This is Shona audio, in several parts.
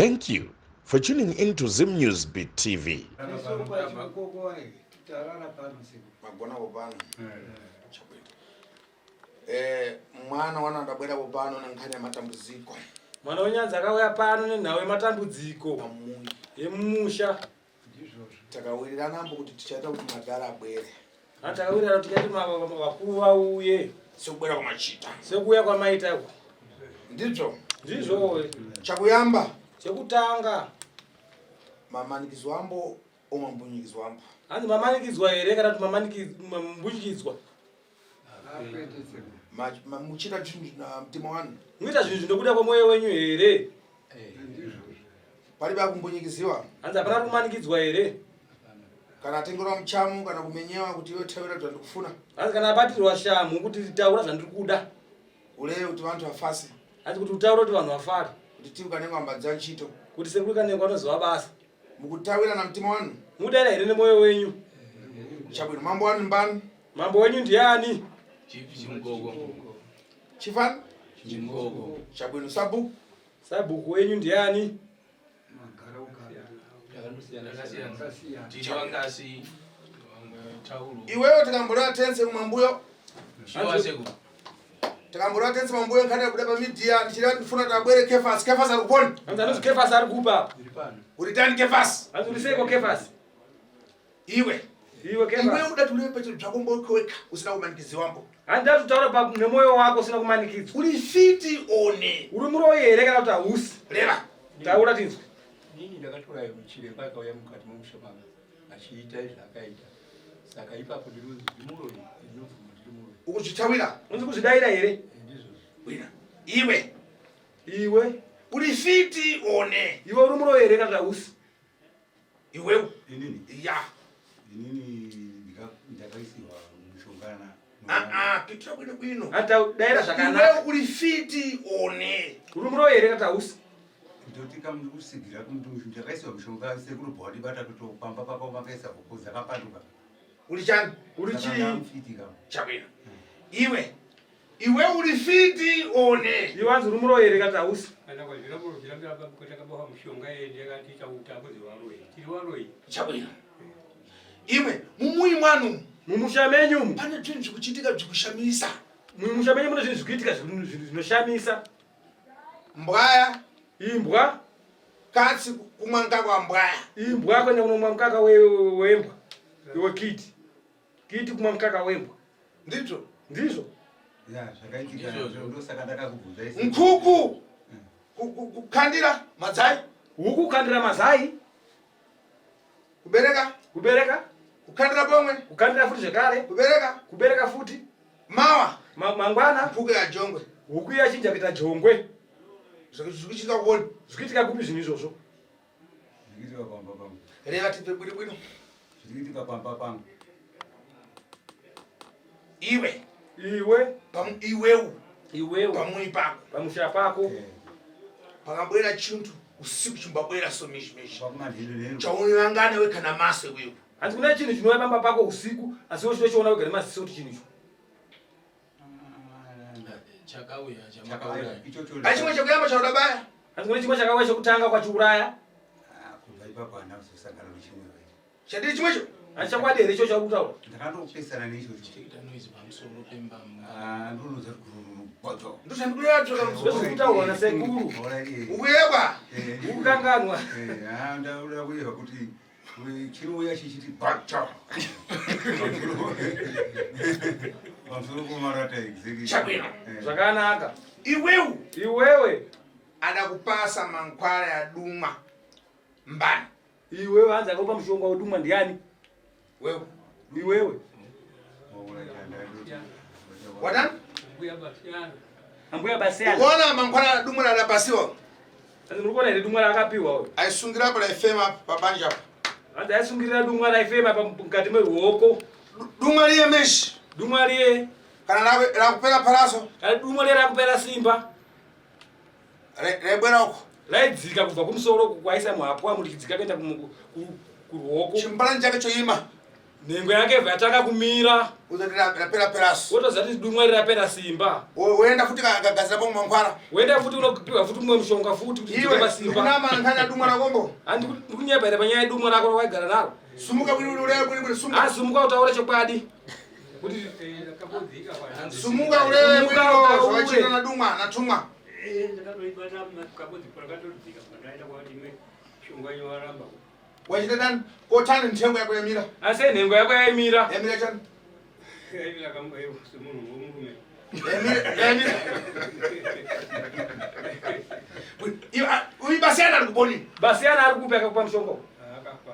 Thank you for tuning in to Zim News Beat TV. Magona popano chabwino. Eh, mwana wana adabwera popano na nkhani ya matambuziko. Mwana wenyanza akauya pano nenhau yematambudziko Pamuyi. Yemumusha. Takawirirana kuti tichaita kuti madhara abwere. Hanzi takawirirana kuti tichaita vakuru vauye. Sekubwera kwamachita. Sekuuya kwamaita uko. Ndizvo. Ndizvo. Chakuyamba. Chekutanga. Mamanikidzwa ambo omambunyikidzwa ambo. Hanzi mamanikidzwa here kana kuti mamambunyikidzwa? Muchiita chinhu na mtima wanu. Muita zvinhu zvinobuda kwamwoyo wenyu here? Palibe akumbunyikiziwa. Hanzi hapana kumanikidzwa here? Kana atengerwa muchamu kana kumenyewa kuti iwe taura zvandikufuna. Hanzi kana abatirwa shamhu kuti taura zvandiri kuda. Uleyo kuti vantu vafase. Hanzi kuti utaure kuti vanhu vafare. Kuti tiri kanengo ambadza ntchito. Kuti sekuru kanengo anozova basa. Mukutawira na mtima wanu. Mudaira here nemwoyo wenyu? Chabwino mambo wanu mbani? Mambo wenyu ndiani? Chief Chimgogo. Chifani? Chimgogo. Chabwino sabhuku. Sabhuku wenyu ndiani? Iwewe tikamboreva tense kumambuyo. Tikamboreva tense mambuyo nkhani yabuda pa media ndichireva ndifuna kuti abwere Kefas. Kefas ari kuponi? Hanzi anonzi Kefas ari kupa. Uri tani Kefas? Hanzi uri seiko Kefas? Iwe. Iwe Kefas. Iwe uda kuti ulepe chinhu chako mbokeweka usina kumanikidziwa mbo. Hanzi ndatotaura pa nemwoyo wako usina kumanikidzwa. Uri fiti one. Uri muroyi here kana kuti hausi? Reva. Taura tinzwe. Inini ndakatora chiremba akauya mukati memusha mangu achiita izvaakaita saka ipapo ndinonzi ndimuroyi ndinobvuma ndiri muroyi. Ukuzvitawira? Unzi kuzvidaira here? Ndizvozvo. Wina. Iwe. Iwe. Uri fiti one. Iwe uri muroyi here kana kuti hausi? Iwewe. Inini? Ya. Inini ndakaisirwa mushonga na Ah ah, pitira bwino bwino. Hata daira zvakanaka. Iwewe uri fiti one. Uri muroyi here kana hausi? Ndoti kamukusigira kuti ndakaisirwa mushonga sekuru bhawadi bata kuti pamba pako makaisa huku dzakapanduka. Uri chani? Uri chii? Fiti ka. Chabwino. Iwe. Iwe uri fiti one. Iwe wanzi uri muroyi here kana hausi? Kana kwazvira kurambira kwatakaboha mushonga yedu yakatiita kuti abuze varoyi. Tiri varoyi. Chabwino. Imwe mumuyi mwanu. Mumusha menyu umu. Pane zvinhu zvikuchitika zvikushamisa. Mumusha menyu mune zvinhu zvikuitika zvinoshamisa. Mbwaya. Imbwa. Katsi kumwa mukaka wa mbwaya. Imbwa kwenda kunomwa mukaka wembwa. Iwe kiti. Kiti kumwa mukaka wembwa. Ndizvo. Ndizvo. Ya, zvakaitika ndosaka ndakakubvunza isi. Nkuku. Kukandira mazai. Huku kukandira mazai. Kubereka. Kubereka. Kukandira pomwe. Kukandira futi zvekare. Kubereka. Kubereka futi. Mawa. Mangwana. Huku ya jongwe. Huku yachinja kuita jongwe. Zvikuitika kuoni? Zvikuitika kupi zvinhu izvozvo? Zvikuitika pamba pangu. Reva tipe bwino bwino. Zvikuitika pamba pangu. Iwe. Iwe. Pamu iwewu. Iwewu. Pamui pako. Pamusha pako. Yeah. Pakabwera chintu usiku chimbabwera so mishi mishi. Pakumanheru. Chaunivangane we kana maso iwewe. Hanzi kuna chinhu chinouya pamba pako usiku asi iwe chinochiona wega nemaziso kuti chinhu icho. Chakauya chamakauya. Ai chimwe chekuyamba chauda baya. Hanzi kune chimwe chakauya chekutanga kwachiuraya. Ah, kubva ipapo handina kuzosangana nechimwe. Chandiri chimwecho? Hachokwadi here icho chauri kutaura? Ndakandopesana neichocho. Chiita noise pamusoro pembambo. Ah, ndinoudza kuti gururu Ndozvandikuda tsvaka muzukuru. Ndozviri nasekuru. Ukuyebwa. Ukukanganwa. Eh, ah, ndakuda kuyeva kuti chinouya chichiti bacha. Pamusoro pomarata exactly. Chabwino. Zvakanaka. Iwewe. Iwewe. Ada kupasa mankwara yadumwa mbani. Iwewe hanzi akakupa mushonga wedumwa ndiani? Wewe. Iwewe. Wadani? Mbuya Basiyana. Ambuya Basiyana. Ukaona mangwana dumwa rakapasiwa. Hanzi muri kuona here dumwa raakapiwa uyu? Aisungira pa raifema pabanja apa. Hanzi aisungirira dumwa raifema pa mukati meruoko. Dumwa riye meshi. Dumwa riye. Kana rakupera paraso. Kana dumwa riye rakupera simba. Raibwera uko. Raidzika kubva kumusoro uku kwaisa muhapwa murichidzika kuenda kuruoko. Chimbalani chake choima. Nhengo yake ibva yatanga kumira. Uzoti rapera peraso. Wotoziva kuti dumwa iri rapera simba. Woenda futi kagadzira pamwe mangwara. Woenda futi unopiwa futi mumwe mushonga futi kuti Iwe pasimba. ndikunama nkhani ya dumwa lakombo. Handi ndikunyepa here panyaya yedumwa rako rawaigara naro? Sumuka bwino ulewe bwino bwino sumuka. Asi sumuka utaure chokwadi. Kuti Sumuka ulewe Sumuka bwino utaure. zvawachita na dumwa na tumwa. Ndakatoibata kabodzi pakatodzika pandaenda kwati imwe shonga yowaramba. Wachita dani? Kotani nthengo yako yamira. Asi nhengo yako yaimira. Yamira chani? Yaimira semunhu womurume. Yamira yamira. Iwe uyu basiyana ari kuboni. Basiyana ari kupi akakupa mushonga? Akafa.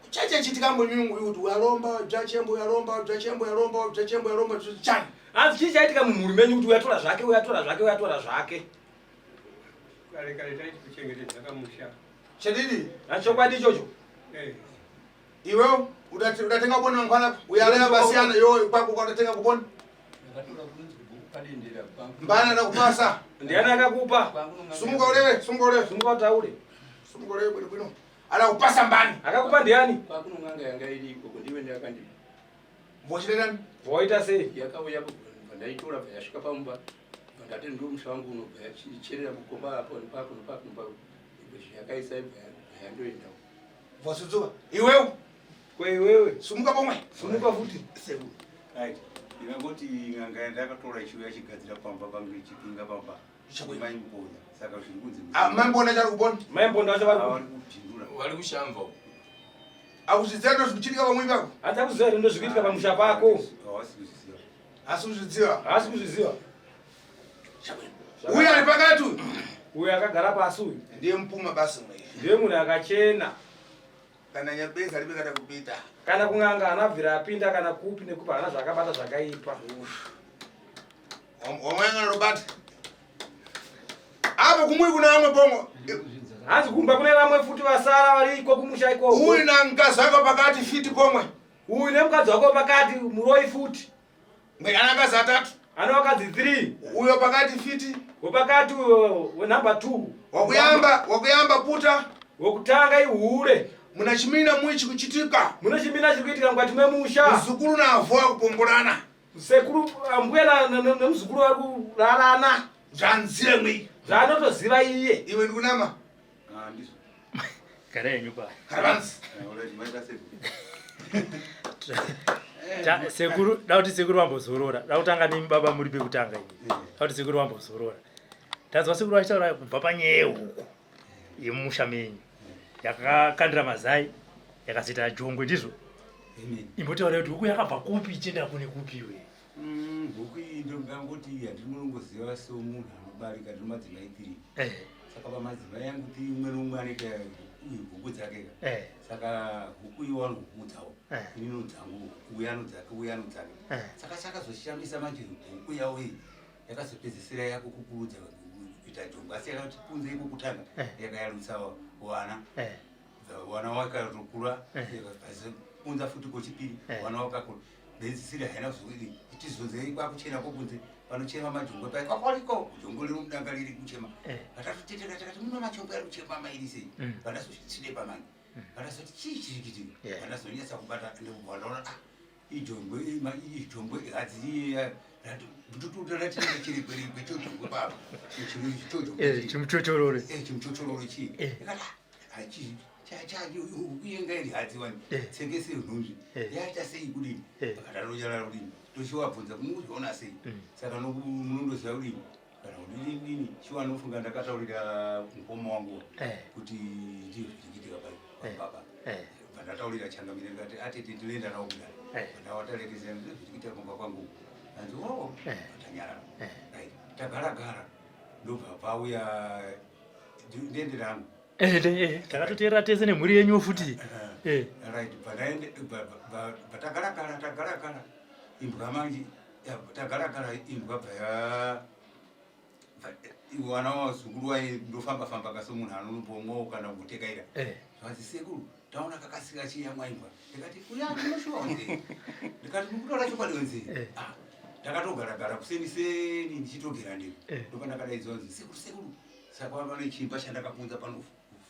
Chache chitika mbonyungu kuti uyalomba dzachembo uyalomba dzachembo uyalomba dzachembo uyalomba chani. Asi chii chaitika mumhuri menyu kuti uyatora zvake uyatora zvake uyatora zvake? Kare kare taiti kuchengetedza kamusha. Chadidi? Achokwadi ichocho. Eh. Iwewe udatenga kubona mangwana uyaleva basiyana yo kwako kwaudatenga kubona. Ndakatora kunonzi kubhuku padendera kwangu. Mbana ndakupasa. Ndiani akakupa? Sumuka ulewe, sumuka ulewe. Sumuka utaure. Sumuka ulewe bwino bwino. Anakupasa mbani. Akakupa ndiani? Kwakuno n'anga yanga iri ikoko ndiwe ndakandipa. Vochita nani? Voita sei? Yakauya kubva ndaitora bva yasvika pamumba. Bva ndati ndiwo musha wangu unobva yachicherera kukomba apo nepapo nepapo nepapo. Yakaisa ibva yandoenda. Vosudzuka. Iwewe. Kweiwewe. Sumuka pomwe. Sumuka futi. Sekuru. Right. Ndingangoti n'anga yandakatora ichiuya chigadzira pamba pangu ichipinga pamba. Maimbonya. Saka zviri kunzi. Ah, maimbonya chari kupona. Maimbonya wacho vari vari kupindura. Vari kushamba. Akuzviziva ndo zvikuchitika pamwe pako. Hanzi akuziva here ndo zvikuitika pamusha pako. Haasi kuzviziva. Haasi kuzviziva. Haasi kuzviziva. Uyu ari pakati uyu. Uyu akagara pasi uyu. Ndiye mupuma basi mwe. Ndiye munhu akachena. Kana nyabeza alibe kana kupita. Kana kun'anga haana bvira apinda kana kupi nekupi haana zvaakabata zvakaipa. Wamwayang'ana Robert. Apo kumuri kuna vamwe pongo. Hanzi kumba kune vamwe futi vasara variko kumusha ikoko. Uyu na mukadzi wako pakati fiti pomwe. Uyu nemukadzi wako pakati muroi futi. Mwe ana akadzi atatu. Ana vakadzi 3. Uyo pakati fiti. Wepakati uyo wenumber 2. Wakuyamba, wakuyamba puta. Wekutanga ihure. Muna chimina mwichi kuchitika. Mune chimina chiri kuitika mukati memusha. Muzukuru navho akupomborana. Sekuru ambuya nemuzukuru vari kurarana. Zvanzire mwi. Zvaanotoziva iye. Iwe ndikunama. Ah, ndizvo. Gara henyu pa. Karabanzi. Alright, maita sekuru. Sekuru, da kuti sekuru vambozorora. Da kutanga nemi baba muri pekutanga imi. Da kuti sekuru vambozorora. Tanzwa sekuru vachitaura kubva panyaya yehuku yemumusha menyu. Yakakandira mazai, yakazoita jongwe ndizvo. Imbotaura kuti huku yakabva kupi ichienda kune kupi iwe? Huku iyi ndingangoti handinongoziva somunhu anobarika ndino madzimai 3. Saka pamadzimai angu 3 umwe neumwe anoita huku dzake ka. Saka huku iwo anohukudzawo. Ini nodzangu uye anodzake uye anodzake. Saka chakazoshamisa manje huku yawo iyi yakazopedzisira yakukukurudza kuita jongwe asi yakati kunze iko kutanga yakayarutsa wana. Wana wakatokura kunza futi kwechipiri wana wakakura. Pedzisira haina kuzodini itizonze kwakuchena kokunze panochema majongwe paya kwakwariko jongwe riri mudanga riri kuchema. Vatatoteteka takati muno majongwe ari kuchema mairi sei. Vandazosvitsire pamani. Vandazoti chii chiri kuitika. Vandazonyatsa kubata ndikubva ndaona ah ijongwe ijongwe hadzi ndototora chiri kwerikwe chojongwe papa. Chojongwe. Chimuchochorore. Chimuchochorore chii. Ndikati hachi kuyenga iri hadzi wani tsengese nhunzvi yaita sei kudini akatatonyarara kudini tochiwabvunza kumuzviona sei saka munondoziva kudini kana kudini dini chiwanofunga ndakataurira mukoma wangu kuti ndizvo zvirikiitika pababa ndataurira changamire ndikati atete tinoenda nawo kudai ndawatarekezera ndizvo zvirikiitika kumba kwangu anzi oo tanyarara right tagara gara ndobva pauya ndende rangu Takatoteerera tese nemhuri yenyu futi. Right, patagarakara tagarakara imbwa manje tagarakara imbwa bva wana wazukuru waindofamba famba kasi munhu anombomwawo kana kutekaira. Zvanzi sekuru taona kakasika chiyamwa imbwa. Ndikati uya ndinoshuwa wenze. Ndikati mukutaura chokwadi wenze. Ah, ndakatogaragara kuseni seni ndichitogera ndiro. Ndopandakadaidzwa nzi sekuru sekuru. Saka pane chimba chandakapunza pano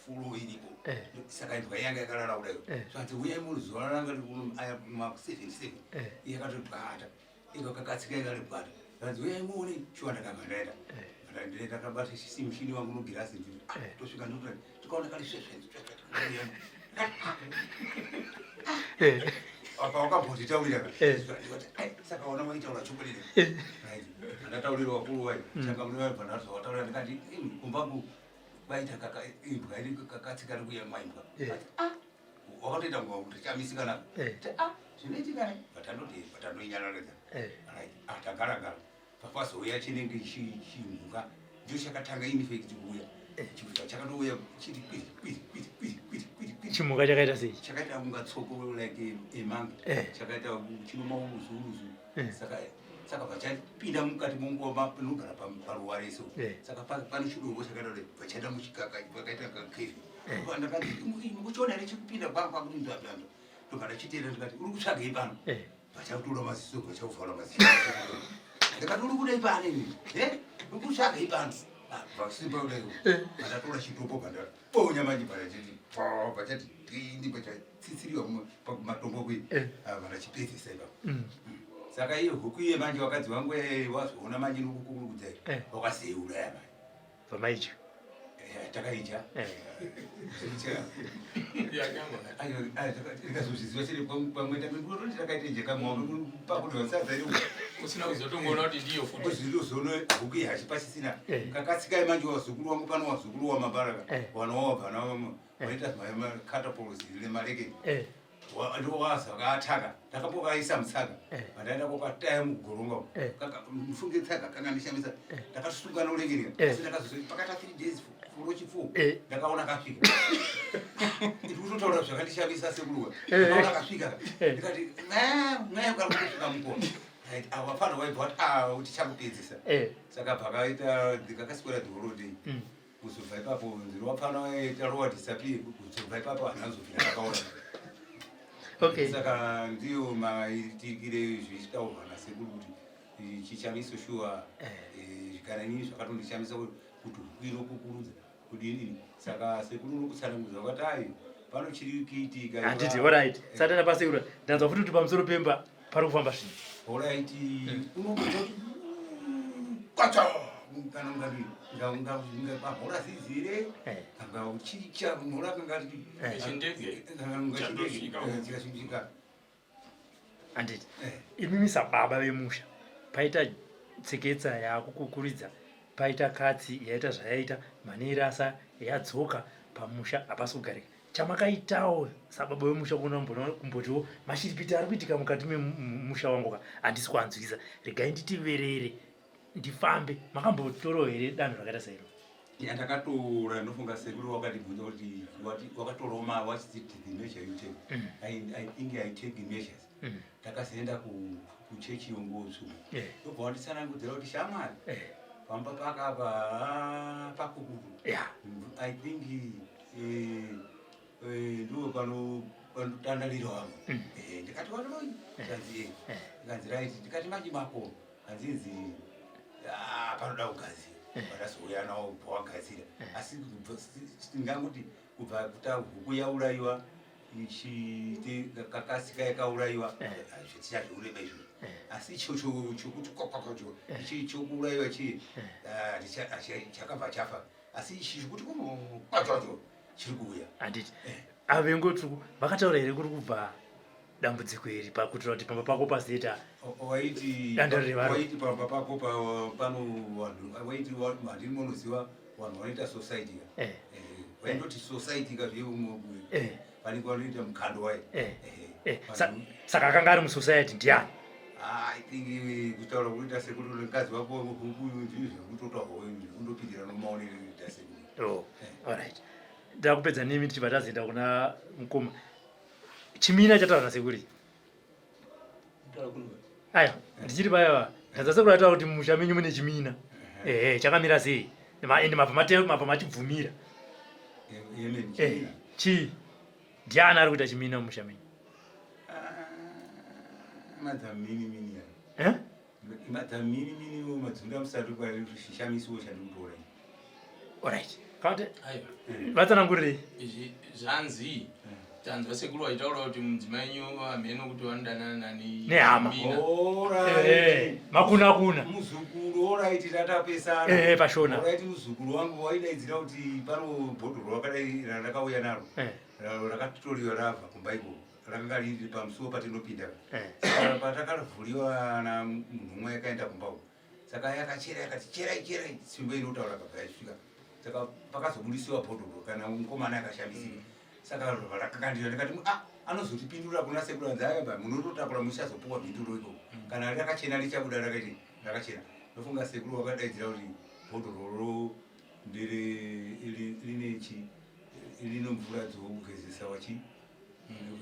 fulo iripo. Eh. Saka imbwa yanga yakarara kudai. Eh. Zvanzi uyai muri zuva ranga riri kuno aya ma 7 7. Eh. Yakatobwata. Ikakakatsika ikaribwata. Zvanzi uyai muone shuwa ndakabva ndaenda. Eh. Ndaenda ndakabata mushini wangu nogirasi ndiri. Ah, Eh. tosvika ndokuti tikaona kari svesve. Eh. Apa wakambonditaurira. Eh. Ndikati, "Ai, saka ona waitaura chokwadi." Eh. Right. Ndataurira vakuru vai. Saka mune vai bva ndataura ndikati, "Imi, kumba kwaita kaka imbwa iri kakatsika ri kuya maimbwa." Eh. Ati, "Ah, wakatoita nguva kuti chamisika nako." Eh. Ti, "Ah, zvinoitika ne." Vatandoti vatandonyararidza. Eh. Right. Ah, tagara gara. Papazouya chinenge chimhuka ndicho chakatanga in fact kuuya. Chimhuka chakatouya chiti kwiri kwiri kwiri kwiri kwiri kwiri kwiri. Chimuka chakaita sei? Chakaita kunga tsoko like emange. Eh. Chakaita chino mauzu uzu. Eh. Saka vachapinda mukati mongoma panogara paruware so. Eh. Saka pane chidombo chakaita kuti vachaenda muchikaka vakaita kakevi. Eh. Ndakati mukuchiona here chikupinda kwanga kuti ndabanda. Ndobva ndachiteera ndikati uri kutsvagei pano? Eh. Vachakutora maziso vachakuvhara maziso. Ndikati uri kudai pano ini? Eh? Uri kutsvagei pano? Ah, vasimba kudai. Vandatora chitombo vandaponya manje vachati vachati tindi vachatsitsiriwa pamatombo kui. Eh. Ah, vandachipedzisa ipapo. Mm. Saka iyo huku iye manje vakadzi vangu wazoona manje nokukurukudza Eh. wakazeuraya manje. Vamaidya. Eh, takaidya. Eh. Tikazozviziva chete pamwe toti takaita jekamwa pakuti vasadza iri Usina kuzotongoona kuti ndiyo futi. kuzvizoona huku iyi hachi pasisina. Eh. Kakatsikai manje wazukuru wangu pano wazukuru wamambaraka. Eh. Wana wabva nawo waita makatapolosi nemalekeni. Eh. Ndowaza kaataka ndakambokaisa mutsaga. Eh. Vandaenda kokataya mugoronga. Eh. Mufunge tsaga kangandishamisa ndakasunga noregerera. Eh. Asi ndakazozo pakata 3 days furo chifuwo. Eh. Ndakaona kasvika. Ndiri kutotaura zvakandishamisa sekuruwa. Eh. Ndakaona kasvika. Eh. Ndikati mwe kari kutosvika mukona. Right, ava fana waibva wati ah tichakupedzisa. Eh. Saka pakaita kakaswera dhorodi. Mm. Kuzobva ipapo nziro wapfana waita rowa disappear kuzobva ipapo hanazobvira ndakaona. Okay. Saka ndiyo maitikire zvichitaurwa nasekuru kuti chichamiso shuwa kana inini zvakatondishamisa kuti huku inokukurudza kudini. Saka sekuru nokutsanangudza vakati ai pano chiri kuitika. Handiti, alright. Satana pasekuru. Ndanzwa futi kuti pamusoro pemba pari kufamba zvinhu. Alright, unobva kuti kwacha kana ungati pamhora zizire Eh. kanga uchicha mhora kangati Eh. Chindege. kanga Chatosvika. chikasvika. Handiti. Eh. Imimi sababa vemusha paita tseketsa yakukukuridza, paita katsi yaita zvayaita, manirasa yadzoka pamusha hapasi kugarika. Chamakaitawo sababa vemusha kuona kumbotiwo mashiripiti ari kuitika mukati memusha wangu ka handisi kuanzwisa, regai nditiverere ndifambe. Makambotorawo here danho rakaita sairo? Ya, ndakatora. Ndofunga sekuru wakatibvunza kuti wakatorawo ma what's the measure you take? Mm. I think I take measures. Ndakazoenda kuchechi yongotsvu. Eh. Ndobva wanditsanangudzira kuti shamwari pamba pakapa ah, pakukutu. Ya. I think ndo panotandarira vamwe. Ndikati watoroi kanzi kanzi right. Ndikati manje mako hanzinzi ah, panoda kugadzira. Vandazouya nawo kubva wagadzira. Asi ndingangoti kubva kuta huku yaurayiwa ichite kakasika yakaurayiwa zvetichazviurema izvozvo. Asi icho chokuti kwakwakwacho ichi chokuurayiwa chi chakabva chafa. Asi ichi chokuti kwachocho chiri kuuya. Handiti avengotsvuku vakataura here kuri kubva dambudziko iri pakuitira kuti pamba pako pazoita Waiti danda revaro? Waiti pamba pako pano vanhu waiti handini munoziva vanhu vanoita society ka. Eh. Waindoti society ka zve Eh. vanenge vanoita mukando wai. Eh. Eh, saka akanga ari musociety ndiani? I think kutaura kunoita sekuru mukadzi wako huku ndizvo zvekutotaurwa undopindira nomaonero inoita sekuru. Oh, alright, ndakupedza nemi tichibva tazoenda kuna mukoma. Chimina chataura nasekuru Kutaura kuno. Aya ndichiri paya ndadza sekuru ataura kuti mumusha menyu mune chimina. Ehe, chakamira sei? Ende mabva machibvumira. Yemene. Eh, chii, ndiani ari kuita chimina mumusha menyu? Madzamini mini ya. Eh? Madzamini mini wo madzunda musati kwa shishamisiwo chandikutora. Alright. Kana vatsanangurirei. Izvi zvanzi tanzwa sekuru vachitaura kuti mudzimai wenyu hameno kuti vanodanana nani nehama. Alright. Makuna kuna. Muzukuru alright tatapesana. Eh, pashona. Alright muzukuru wangu waidaidzira kuti pano bhodhoro rakadai rakauya naro. Rakatoriwa rabva kumba ikoko. Rakanga riri pamusuwo patinopinda. Saka patakaravhuriwa na munhu umwe akaenda kumba uko. Saka yakachera yakati cherai cherai simba inotaura kabva yasvika. Saka pakazobudisiwa bhodhoro kana mukomana akashamisika. Saka rakakandira ndikati ah anozotipindura kuna sekuru anzi aya munototakura muchazopuwa mhinduro ikoko. Kana rakachena richabuda rakaiti rakachena. Ndofunga sekuru wakadaidzira kuti bhodhoro ndere rine chi rine mvura dzokugezesa wachi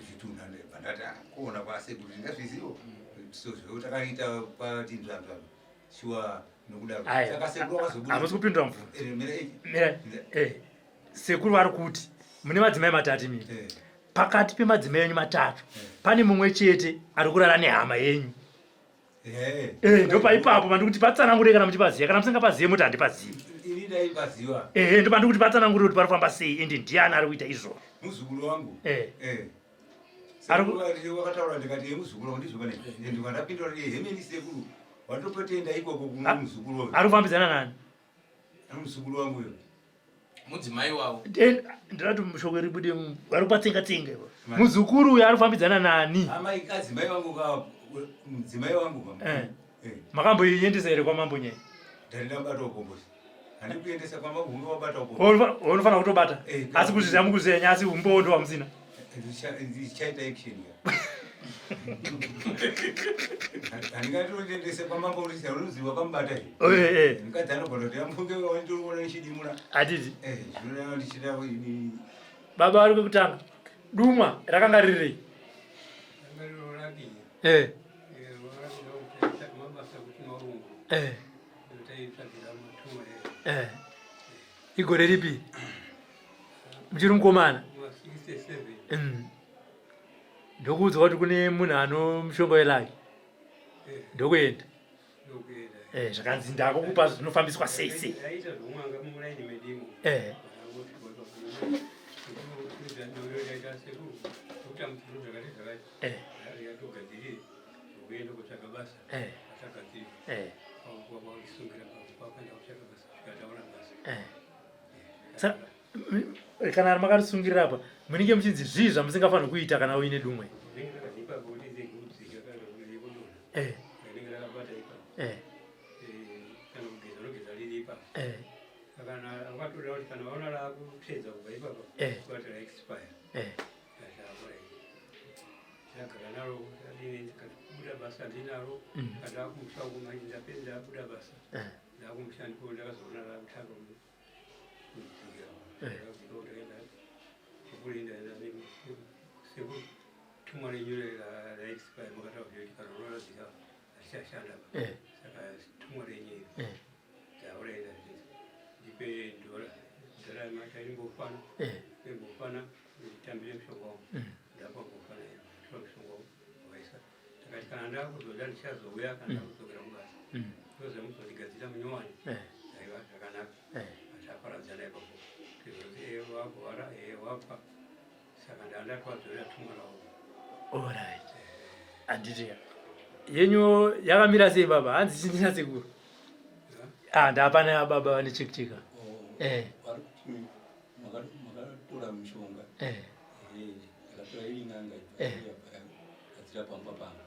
zvitunha ndabva ndati ah, kuona kwasekuru ndingazvizivo so zvekuti takaita kwati nzvanzvanzva shuwa nokudaro saka sekuru wakazobuda Hamusi kupindura mubvunzo. Mira, Mira, sekuru vari kuti mune madzimai matatu imimi. Pakati pemadzimai enyu matatu pane mumwe chete ari kurara nehama yenyu. Ndopaipapo pandikuti patsanangure kana muchipaziva, kana musingapazive muti handipazivi. Ini ndaipaziva. Ndopandikuti patsanangure kuti parifamba sei ende ndiani ari kuita izvozvo. Muzukuru wangu. Sekuru wakataura ndikati muzukuru wangu ndizvo pane. Ndikati ndapindura kuti hemeni sekuru. Watopotenda ikoko kuna muzukuru wangu. Ari kufambidzana nani? Muzukuru wangu uyo. Mudzimai wavo. Ndinati shoko ribude vari kupatsenga tsenga ivo. Muzukuru uyo ari kufambidzana nani? Amai adzimai vangu ka mudzimai wangu mama. Makamboiendesa here kwamambo nyaya? Ndari ndabata ukombozi. Handikuendesa kwamambo hunge wabata ukombozi. Unofanira kutobata. Asi kuzviziva mukuzenya asi umbowo ndo wamusina. Ndichaita action ya. Handingatoendese kwamambo kuti unoziva wakamubata here? Mukadzi anogona kuti amufunge wanditoona ndichidimura. Hatidi. Zvinoreva ndichida ini. Baba vari kwekutanga. Dumwa rakanga riri. Igore ripi? Muchiri mukomana? Ndokuudzwa kuti kune munhu ano mushonga welaki. Ndokuenda. Zvakanzi ndakukupa zvinofambiswa sei sei. Kana makarisungirira apa munenge muchinzi zvii zvamusingafaniri kuita kana uine dumwe? Alright. Anditi yenyu yakamira sei baba? Hanzi chindina sekuru. Ah, ndapana baba vane chekcheka. Makatora mushonga. Ndakatora iri n'anga gadzira pamba pangu.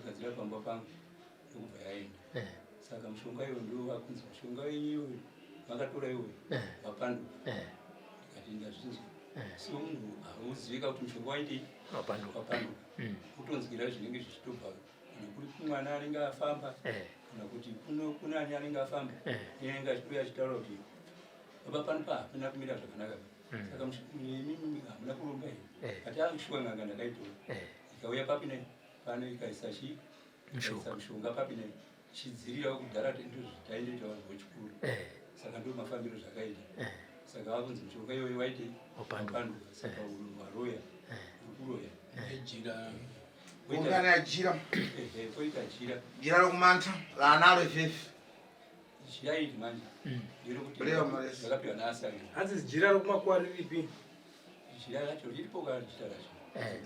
Gadzira pamba pangu ndokubva yaenda. Saka mushonga iwo ndiwo wakunzi mushonga wenyu iwo makatora iwo wapanduka. Ndikati ndazvinzwa. So munhu hauzivika kuti mushonga waidii wapanduka. Kutonzwira zvinenge zvichitobva kana kuri kumwana anenge afamba kana kuti kuna ani anenge afamba anenge achitouya achitaura kuti baba pano pa hapana kumira zvakanaka. Saka imimi hamuna kuromba here? Ati akushuwa n'anga ndakaitora. Ikauya papi nei? Pano ikaisa chi? Ikaisa mushonga papi nei? Chidzirira kudhara ndozvitaindoita vanhu vechikuru. Saka ndo mafambiro zvakaita. Saka vakunzi mushonga iyoyo waitei? Wapanduka. Saka waroya. Uri kuroya. Jira. Ungana jira. Koita jira. Jira rokumanta laanalo ifefe. Jira iri manje nderekuti Rewa Maresi. ndakapiwa naasari. Hanzi jira rokumakuwa riripi? Jira racho riripo kana jira racho.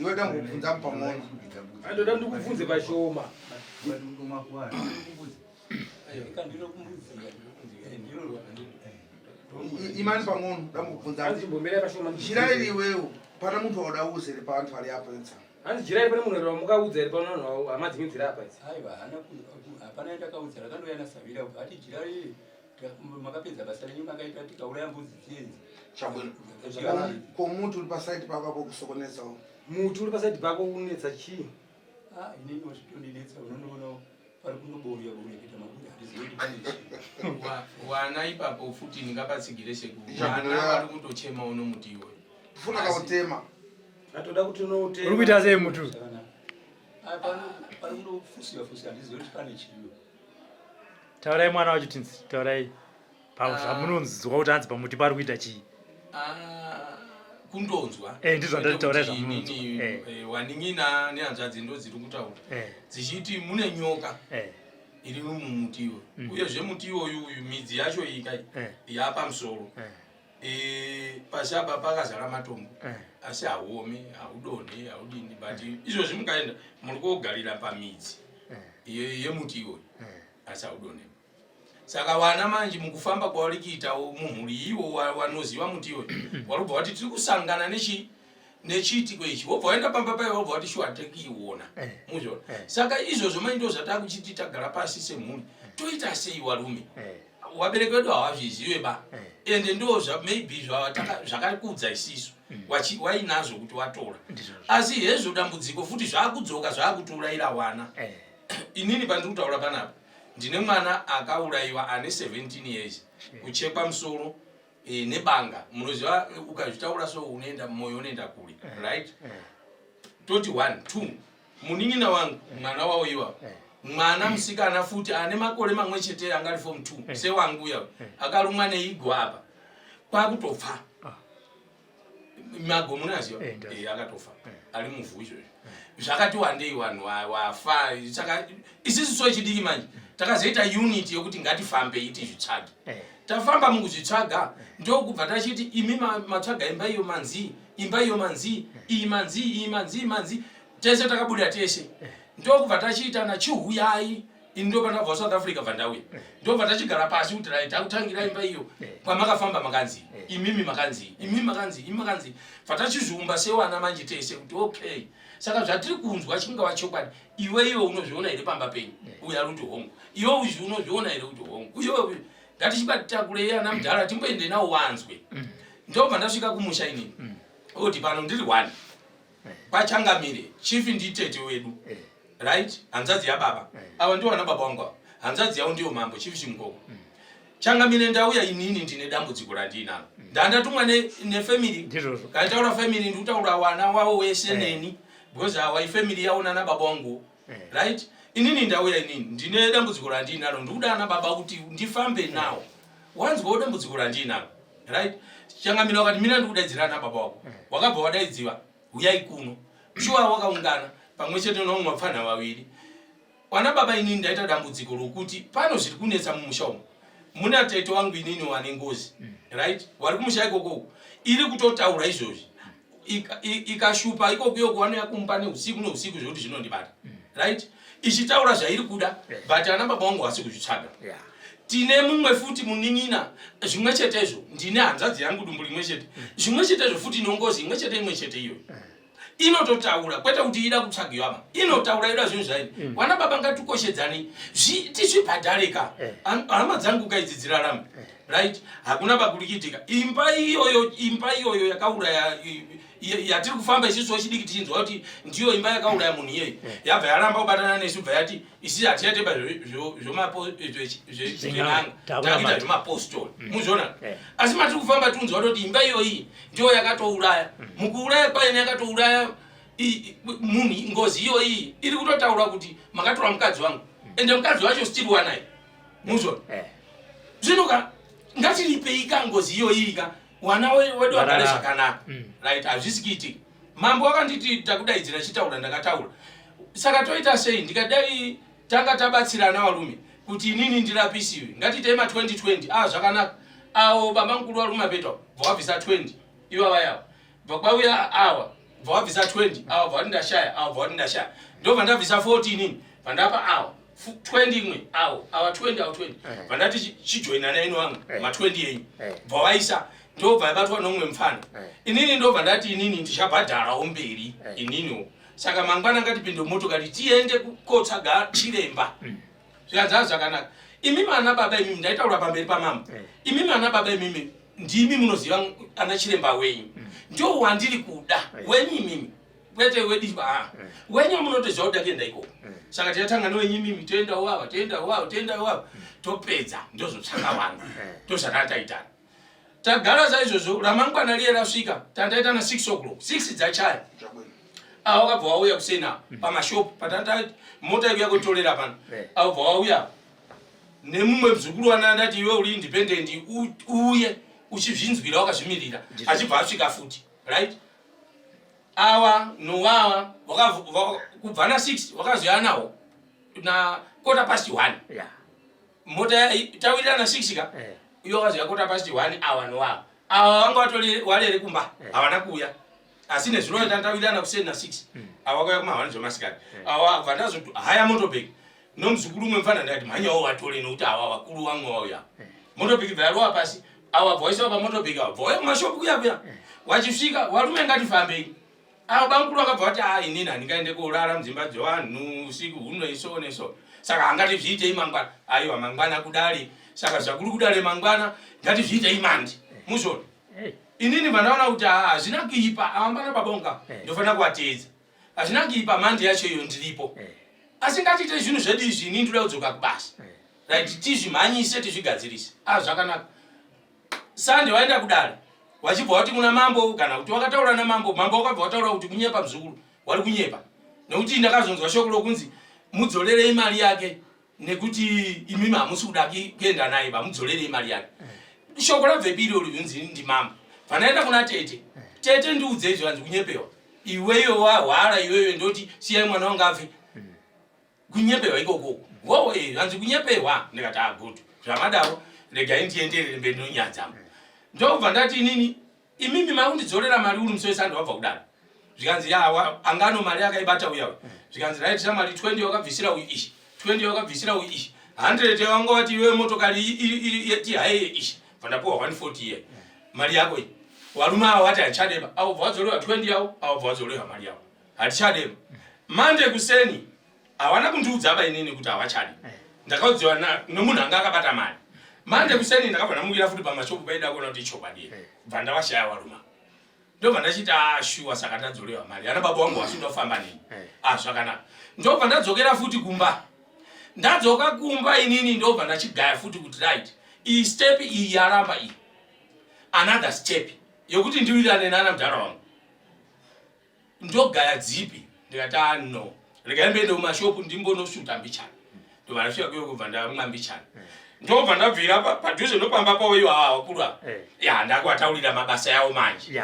Iwe dangobvunza pang'ono. Andoda ndikubvunze pashoma. Ika ndiro kumbudzi. Ndiro Imani pang'ono dangobvunza. Hanzi chimbomira pashoma. Jira iri iwewo pana munthu waudauza ere paanthu ali apo etsa. Hanzi jira iri pane munhu wamukaudza ere pano vanhu hama dzenyu dziri apa idzi? Aiwa hana hapana yandakaudza rakandouya nasavira ati jira riri makapedza basa renyu makaita tikauraya mbudzi dziedzi. Chabwino. Ko muti uri pasaidi pako apo kusokonetsawo. Muti uri pasaidi pako unetsa chii? Ah, inini wazvitondinetsa unonoona pari kunobouya bouya kuita mabuda handizivi kuti pane chii. Wana ipapo futi ndingapatsigire sekuru. Chabwino, Wana ya. vari kutochema uno muti iwoyo. Funa kautema. Atoda kuti unoutema. Uri kuita sei mutu? Zvakanaka. Ah, pari kundofusiwa fusiwa handizivi kuti pane chii. Taurai mwana wacho tinzi, taurai zvamunonzwa kuti hanzi pamuti pari kuita chii. Ah, kundonzwa. Ndizvo Kwete ndati taurai kuti zvamunonzwa. inini, wanin'ina nehanzvadzi ndo dziri kutaura. Dzichiti mune nyoka iri mumuti iwoyo. Uyezve muti iwoyu uyu midzi yacho iyi kai yapamusoro. Pasi apa pakazara matombo. Asi hauomi, haudonhe, haudini, but izvozvi mukaenda muri kogarira pamidzi yemuti iwoyo. Asi haudonhe. Saka wana manje mukufamba kwavari kuitawo mumhuri iwo wanoziva muti iwoyo warubva wati tiri kusangana nechiitiko ichi, wobva waenda pamba payo wobva wati shuwa tiri kuiona. Muzviona? Saka izvozvo manje ndo zvatakuchiti tagara pasi semhuri toita sei warume? Wabereki vedu havazvizive ba. Ende ndo maybe zvakakudza isisu wainazvo kuti watora. Asi hezvo dambudziko futi zvakudzoka zvakutiurayira wana. Inini pandiri kutaura panapa ndine mwana akaurayiwa ane 17 years kuchekwa musoro nebanga. Munoziva ukazvitaura so unoenda moyo unoenda kure, right? Toti 1 2 munin'ina wangu mwana wavo iwawo mwana musikana futi ane makore mamwe chete anga ari form 2 sewangu uya akarumwa neigwa apa kwakutopfa. Mago munoaziva? Ndaziva. Akatofa ari muvhu izvozvo. Zvakati wandei vanhu wafa. Saka isisu so chidiki manje takazoita unit yokuti ngatifambei tizvitsvage. Tafamba mukuzvitsvaga ndokubva tachiti imi matsvaga imba iyo manzi, imba iyo manzi, iyi manzi, iyi manzi, manzi. Tese takabuda tese. Ndokubva tachiita nachiuyai. Ini ndo pandabva South Africa bva ndauya. Ndobva tachigara pasi kuti right takutangira imba iyo. Kwamakafamba makanzi, imimi makanzi, imimi makanzi, imimi makanzi. Bva tachizviumba sewana manje tese kuti okay. Saka zvatiri kunzwa chingava chokwadi. Iwe iwe unozviona here pamba penyu? Uyo ari kuti hongu. Iwe uzvi unozviona here kuti hongu? Uyo uyu ngatichibatakurei ana mudhara timboende nawo wanzwe. Ndobva ndasvika kumusha inini. Oti pano ndiri one. Pachangamire chief nditete wedu. Right? Hanzvadzi yababa. Ava ndiwo ana baba wangu ava. Hanzvadzi yavo ndiyo mambo chief Chimukoko. Changamire ndauya inini ndine dambudziko randinaro. Ndandatumwa nefamily. Ndizvozvo. Kana taura family ndikutaura wana wavo wese neni. Because awa ifamily yavo nana baba wangu. Right? Inini ndauya inini ndine dambudziko randinaro. Ndikuda ana baba kuti ndifambe nawo. Wanzwawo dambudziko randinaro. Right? Changamire wakati mina ndikudaidzira ana baba wako. Wakabva wadaidziwa huyai kuno. Shuwa wakaungana pamwe chete nevamwe vapfanha vaviri. Wana baba inini ndaita dambudziko rokuti pano zviri kunetsa mumusha umu. Muna tete wangu inini wane ngozi. Right? Wari kumusha ikoko. Iri kutotaura izvozvi. Ikashupa ikoko yoko vanouya kumba neusiku neusiku zvekuti zvinondibata. Right? Ichitaura zvairi kuda, but ana baba wangu havasi kuzvitsvaga. Tine mumwe futi munin'ina zvimwe chetezvo, ndine hanzvadzi yangu dumbu rimwe chete. Zvimwe chetezvo futi nongozi imwe chete imwe chete iyoyo. Inototaura kwete kuti ida kutsvagiwa ma. Inotaura ida zvinhu zvayo. Wana baba ngatikoshedzane tizvibhadhareka. Hama dzangu kaidzi dzirarame. Right? Hakuna pakuri kuitika. Imba iyoyo, imba iyoyo yakauraya yatiri kufamba isusu wechidiki tichinzwa kuti ndiyo imba yakauraya munhu iyeyo. Yabva yaramba kubatana nesu bva yati isi hatichatemba zven'anga. Takuita zvemapostori. Muzviona? Asi matiri kufamba tiunzwa kuti imba iyoyi ndiyo yakatouraya. Mukuuraya kwayo yakatouraya munhu ngozi iyoyi iri kutotaura kuti makatora mukadzi wangu. Ende mukadzi wacho still wanaye. Muzviona? Zvino ka ngatiripei ka ngozi iyoyi ka wana wedu agare zvakanaka. Right, hazvisi kuitika. Mambo wakanditi takudaidzira chitaura ndakataura. Saka toita sei ndikadai tanga tabatsirana varume. Kuti inini ndirapisiwe. Ngatiitei ma 2020. Ah zvakanaka. Awo baba mukuru vari kumapeto bva wabvisa 20. Ivava yavo. Bva kwauya awa bva wabvisa 20. Awa bva wati ndashaya. Awa bva wati ndashaya. Ndobva ndabvisa 40 inini. Bva ndapa awa. 20 imwe awo awa 20 awo 20 eh. bva ndati chijoinana ino wangu eh. ma 20 yenyu eh. bva waisa ndobva yabatwa nomumwe mufana inini ndobva ndati inini ndichabhadharawo mberi ininiwo saka mangwana ngatipinde motokari tiende kotsvaga chiremba mm. zvikanzi haa zvakanaka imi mana baba imimi ndaitaura pamberi pamambo eh. imi mana baba imimi ndimi munoziva ana chiremba wenyu mm. ndo wandiri kuda eh. wenyu imimi kwete wedibwa ah. eh. wenyu munotoziva kuti ndakuenda ikoko saka tichatanga newenyu imimi toenda wava toenda wava toenda wava mm. topedza ndozotsvaka wangu ndozvakataitana Tagara saizvozvo ramangwana riye rasvika tandaita na 6 o'clock 6 dzachaya awo wakabva wauya kusena mm. pamashop patanda mota yekuya kutorera pano eh. awobva wauya nemumwe muzukuru wana ndati iwe uri independent uye uchizvinzwira wakazvimirira achibva asvika futi right awa nowawa kubva na 6 wakazoya nawo na quarter past 1 yeah. mota tawirirana 6 ka eh. iyo wakazoya quarter past 1 awa nowawa awa vanga vatori warere kumba eh. havana kuuya asi nezuro tandawirirana kuseni na 6 hmm. awa vakauya kuma 1 zvemasikati eh. awa bva ndazo haya motobag nomuzukuru umwe mfana ndakati mhanyawo vatore nokuti awa vakuru vamwe vauya motobag bva yarova pasi awa bva waisawa pamotobag awa bva wauya kumashopu kuya kuya wachisvika warume ngatifambei Avo bamukuru vakabva vati ah inini handingaende korara mudzimba dzevanhu usiku huno iso neso saka hangatizviitei mangwana aiwa mangwana kudare saka zvakuri kudare mangwana ngatizviitei mandi muzvona inini vandaona kuti ah, hazvina kuipa avambana babonga ndofanira kuvateedza hazvina kuipa mandi yacho iyo ndiripo asi ngatiite zvinhu zvedu izvi inini ndoda kudzoka kubasa right tizvimhanyise tizvigadzirise ah zvakanaka Sunday waenda kudare wachibva wati kuna mambo kana kuti wakataura namambo mambo wakabva wataura kuti kunyepa mzukuru wari kunyepa nekuti ndakazonzwa shoko rokunzi mudzorerei mari yake nekuti imimi hamusi kuda kuenda naye vamudzorerei mari yake shoko rabvepi irori unzi ndimambo vanaenda kuna tete tete ndiudzei zvanzi kunyepewa iweyo wahwara iweyo ndoti siyai mwana wangu afe Kunyeperwa ikoko wo eh hanzi kunyeperwa ndikati ah good zvamadaro regai ndienderere mberi nonyaya dzangu ndobva ndati inini imimi makundidzorera mari uri musi wesande wabva kudaro zvikanzi ya angano mari akaibata uya uya zvikanzi right shamwari 20 wakabvisira uyu ishi 20 wakabvisira uyu ishi 100 wanga wati iwe motokari tihaiye ishi bva ndapuwa 140 iye mari yako iyi varume ava vati handichadeba avo bva wadzorewa 20 yavo avo bva wadzorewa mari yavo hatichadeba mande kuseni hawana kundiudza ba inini kuti havachadi eh. ndakaudziwa nomunhu anga akabata mari mande kuseni ndakabva ndamukira futi pamashopu paida kuona kuti ichokwadi eh. bva ndavashaya varuma ndobva ndachiti ashuwa ah, saka ndadzorewa mari ana baba wangu vasinoda kufamba neni eh. ah zvakanaka ndobva ndadzokera futi kumba ndadzoka kumba inini ndobva ndachigaya futi kuti right iyi step iyi yaramba iyi another step yokuti ndiwirirane nana mudhara wangu ndogaya dzipi ndikati ah no regai mbiende kumashopu ndimbonosvuta mbichana ndobva ndasvika kuyo kubva ndamwa mbichana ndobva ndabvira padhuze nopamba pavo ivo ava vakuru ava eh. ya ndakuvataurira mabasa yavo manje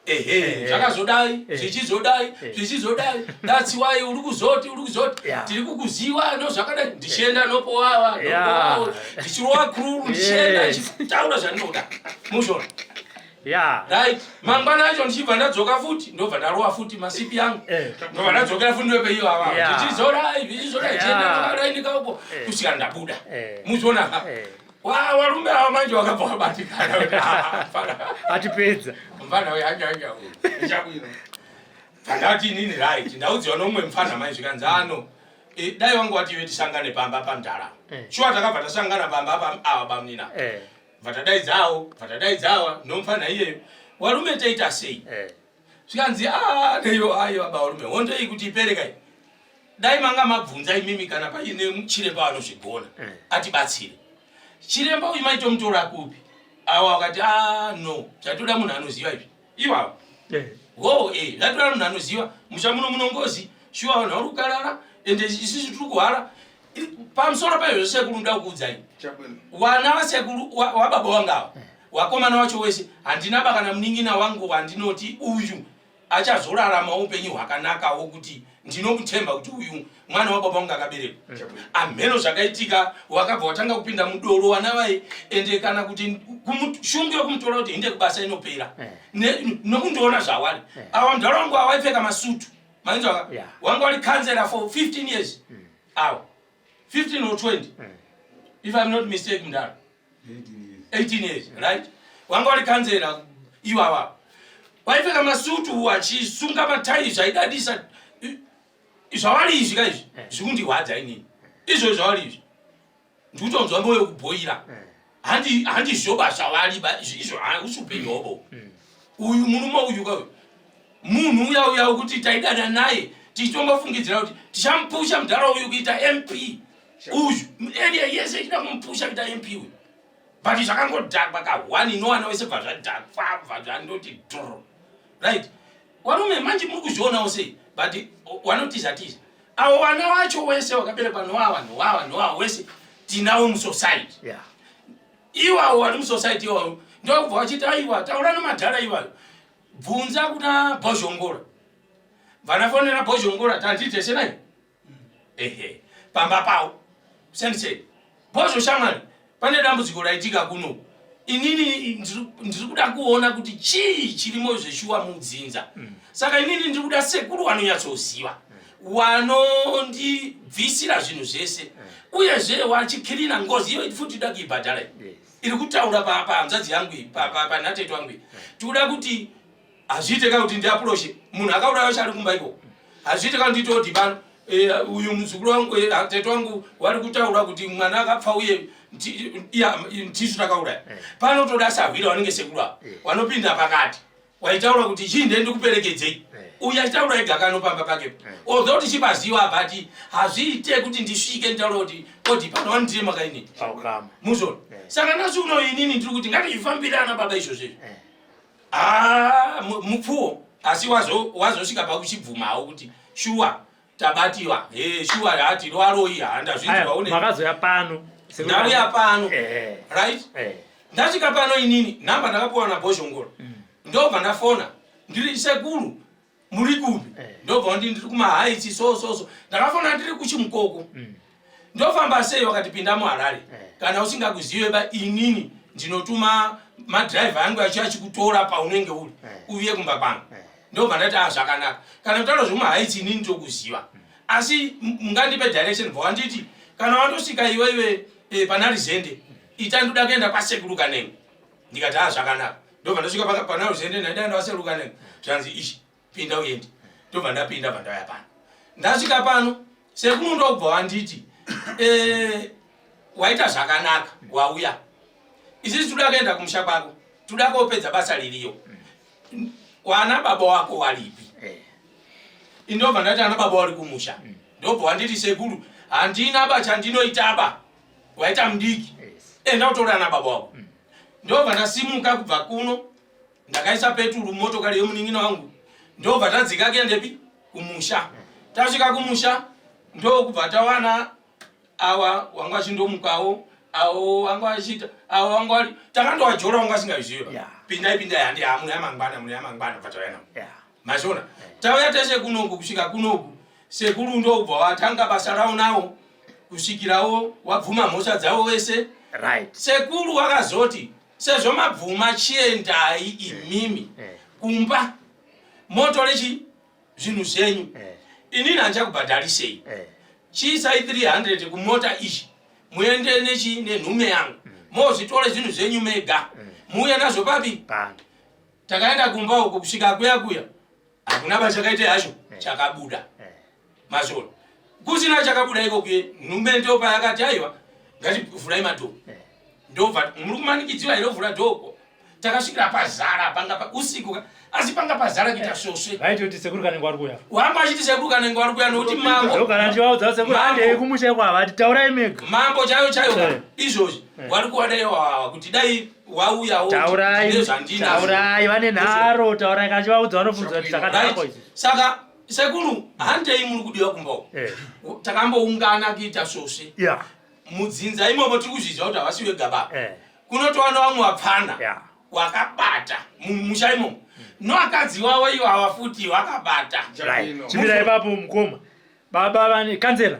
ehe eh. zvakazodai eh. zvichizodai zvichizodai that's why uri kuzoti uri kuzoti tiri kukuziva nozvakadai ndichienda nopowawa nopowawa ndichirowa kururu ndichienda ndichitaura zvandinoda muzvona yeah. Right mangwana acho ndichibva ndadzoka futi ndobva ndarova futi masipi yangu eh. ndobva ndadzokera futi ndope iyo ava Yeah. ndichizora zvichizora Yeah. chienda ndakaraini uko Eh. kusvika ndabuda Eh. muchiona Eh. wa varume ava manje vakabva vabatikana kuti ah, mfana atipedza mfana uyu anja anja uyu Chabwino. Ndati inini right ndaudziwa nomumwe mfana mai zvikanzi ano eh, dai wangu wati iwe tisangane pamba pamdara Eh. shuwa takabva tasangana pamba pa ava bamnina Eh. Vatadaidzawo vatadaidzawa nomfana iyeyo warume toita sei eh. zvikanzi ah, neyo ayo baba warume hondo iyi kuti ipere kai dai manga mabvunza imimi kana paine chiremba vanozvigona eh. atibatsire chiremba uyu maitomutora kupi awa wakati ah, no zvatoda munhu anoziva izvi ivavo eh. wo e zvatoda munhu anoziva musha muno muno ngozi shuwa vanhu vari kukarara ende isusu tiri kuhwara pamusoro paizvo sekuru ndoda kukuudzai wana vasekuru wababa wangu ava wakomana wacho wese handina ba kana munin'ina wangu wandinoti uyu achazorarama upenyu hwakanaka wokuti Ndinokutemba kuti uyu mwana wababa wangu akaberekwa. Amheno zvakaitika, wakabva watanga kupinda mudoro wana vai ende kana kuti shungu yekumutora kuti hinde kubasa inopera. Nokundiona zvawari. Awa mudhara wangu awaipfeka masutu. Mainzwa ka? Wanga wari councillor for 15 years. Awa. 15 or 20. If I'm not mistaken mudhara. 18 years, right? Wanga wari kanzera iwawa. Waipfeka masutu wachisunga matai zvaidadisa. Zvawari izvi ka izvi eh. zvikundirwadza inini. Izvo zvawari izvi. Ndikutonzwa moyo kubhoira. Eh. Handi handi zvoba zvawari ba izvo hausi upenyu hobo. Mm. Uyu murume uyu ka uyu. Munhu uya uya wekuti taidada naye tichitombofungidzira kuti tichamupusha mudhara uyu kuita MP. Uyu area yese ichida kumupusha kuita MP uyu. But zvakangodhakwa ka one inowana wese bva zvadhakwa bva zvandoti dhoro. Right? Warume manje muri kuzvionawo sei? But wanotiza tiza. Avo vana wacho wese wakaberekwa nowawa nowawa nowawa wese tinawo musociety. Yeah. Iwawo wari musociety iwawo ndokubva wachiti aiwa taura nemadhara iwayo. Bvunza kuna Bhozhongora. Vanafonera Bhozhongora tandite senai. Ehe. Pamba pawo. Sendisei. Bhozho shamwari, pane dambudziko raitika kuno. Inini ndiri kuda kuona kuti chii chirimo zveshuwa mudzinza. Mm. Saka inini ndiri kuda sekuru wanonyatsoziva. Mm. Wanondibvisira zvinhu zvese. Mm. Uyezve wachikirina ngozi iyo futi ida kuibhadhara. Yes. Iri kutaura pa hanzvadzi yangu iyi, pa pa panatete wangu iyi. Tikuda kuti hazviite ka kuti ndiaproshe munhu akauraya chari kumba ikoko. Hazviite ka kuti nditoti pano eh, uyu muzukuru wangu eh, tete wangu wari kutaura kuti mwana akapfa uye ndisu takauraya. Eh. Pano toda sahwira wanenge sekuru ava. Eh. Wanopinda pakati. Waitaura kuti chii ndiye ndikuperekedzei. Eh. Uyu achitaura ega kano pamba pake. Eh. Although tichipaziwa but hazviite kuti ndisvike nditaura kuti odi pano wandiye makaini. Paukama. Muzona. Eh. Saka nhasi uno inini ndiri kuti ngatizvifambire ana baba izvozvo izvi. Ah, mupfuwo asi wazosvika pakuchibvumawo kuti shuwa tabatiwa. Hey, shuwa hati rwaroi handa zvinzwa une. Makazoya pano. Ndauya pano. Right? Ndasvika pano inini nhamba ndakapuwa naBhozhongora. Mm. Ndobva ndafona ndiri sekuru muri kupi? Eh. Ndobva nditi ndiri kumahaitsi so so so. Ndakafona ndiri kuchimukoko. Mm. Ndofamba sei wakati pinda muHarare. Eh. Kana usingakuzive ba inini ndinotuma madriver angu acho achikutora paunenge uri eh. uye kumba kwangu. Eh. Ndobva ndati ah zvakanaka. Kana kutaura zvemuhaitsi inini ndokuziva. Mm. Asi mungandipe direction bva wanditi kana wandosvika iwe iwe pana Rizende ita ndoda kuenda kwasekuru Kanengo ndikati ah zvakanaka ndobva ndasvika pana Ruzende ndaenda kwasekuru Kanengo zvanzi ichi pinda uende ndobva ndapinda bva ndauya pano ndasvika pano sekuru ndobva wanditi eh, waita zvakanaka wauya isisi toda kuenda kumusha kwako toda kopedza basa ririyo wana baba wako walipi eh. indobva ndati ana baba wari kumusha mm. ndobva wanditi sekuru handina ba chandinoitaba waita mudiki enda utora ana baba wako mm. ndobva ndasimuka kubva kuno ndakaisa peturu motokari yemunin'ina wangu ndobva tadzika kuendepi kumusha mm. tasvika kumusha ndokubva tawana awa wanga achindomukawo awo wanga achiita awo wanga wali takandowajora wanga asingazviziva yeah. pindai pindai handi ha mune yamangwana mune yamangwana bva tauya navo yeah. mazviona yeah. tauya tese kunoku kusvika kunoku sekuru ndobva watanga basa rawo nawo kusvikirawo wabvuma mhosva dzavo wese right. Sekuru wakazoti sezvo mabvuma chiendai imimi yeah. Yeah. kumba motore chi zvinhu zvenyu eh. Inini handichakubhadharisei eh. Chiisai 300 kumota ichi muende nechi nenhume yangu mm. Mozvitore zvinhu zvenyu mega mm. Muuye nazvo papi Takaenda kumba uko kusvika kuya kuya hakuna bachakaita yacho eh. Chakabuda eh. Mazvona kusina chakabuda iko kuye nhume ndopa yakati aiwa ngativhurai madhoo eh. Ndobva muri kumanikidziwa here kuvhura dhoo Takasvikira pazara panga usiku asi panga pazara kuita svosve. Vaitoti sekuru Kanengo vari kuuya. Wanga vachiti sekuru Kanengo vari kuuya nokuti mambo. Ndokana ndichivaudza sekuru handei kumusha kwavati taurai mega. Mambo chaiyo chaiyo izvozvi wari kuwada iwawawa kuti dai wauyawo. Taurai taurai vane nharo taurai kana chivaudza vanofunza kuti takadhakwa izvi. Saka sekuru handei muri kudiwa kumba uko. Takamboungana kuita svosve. Yeah. Mudzinza imomo tiri kuzviziva kuti havasi vega baba. Kunotowana vamwe vapfana yeah. Wakabata mumusha imomo. Noakadzi wavo iwawa futi wakabata. Right. Chimira ipapo mukoma. Baba vane kanzela.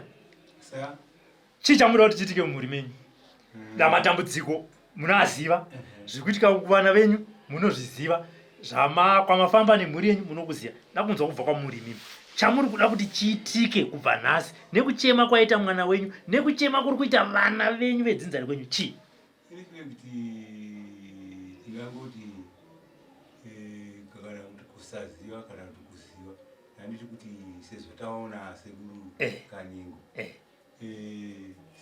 Chii chamuda kuti chiitike mumhuri menyu? Da matambudziko munoaziva. Zviri kuitika kuvana venyu munozviziva. Zvama kwamafamba nemhuri yenyu munokuziva. Ndakunzwa kubva kwamuri imimi. Chamuri kuda kuti chiitike kubva nhasi nekuchema kwaita mwana wenyu nekuchema kuri kuita vana venyu vedzinza rekwenyu chii? In fact ndingangoti eh, kana kuti kusaziva kana kuti kuziva handiti kuti sezvo taona sekuru eh. Kanengo eh. eh,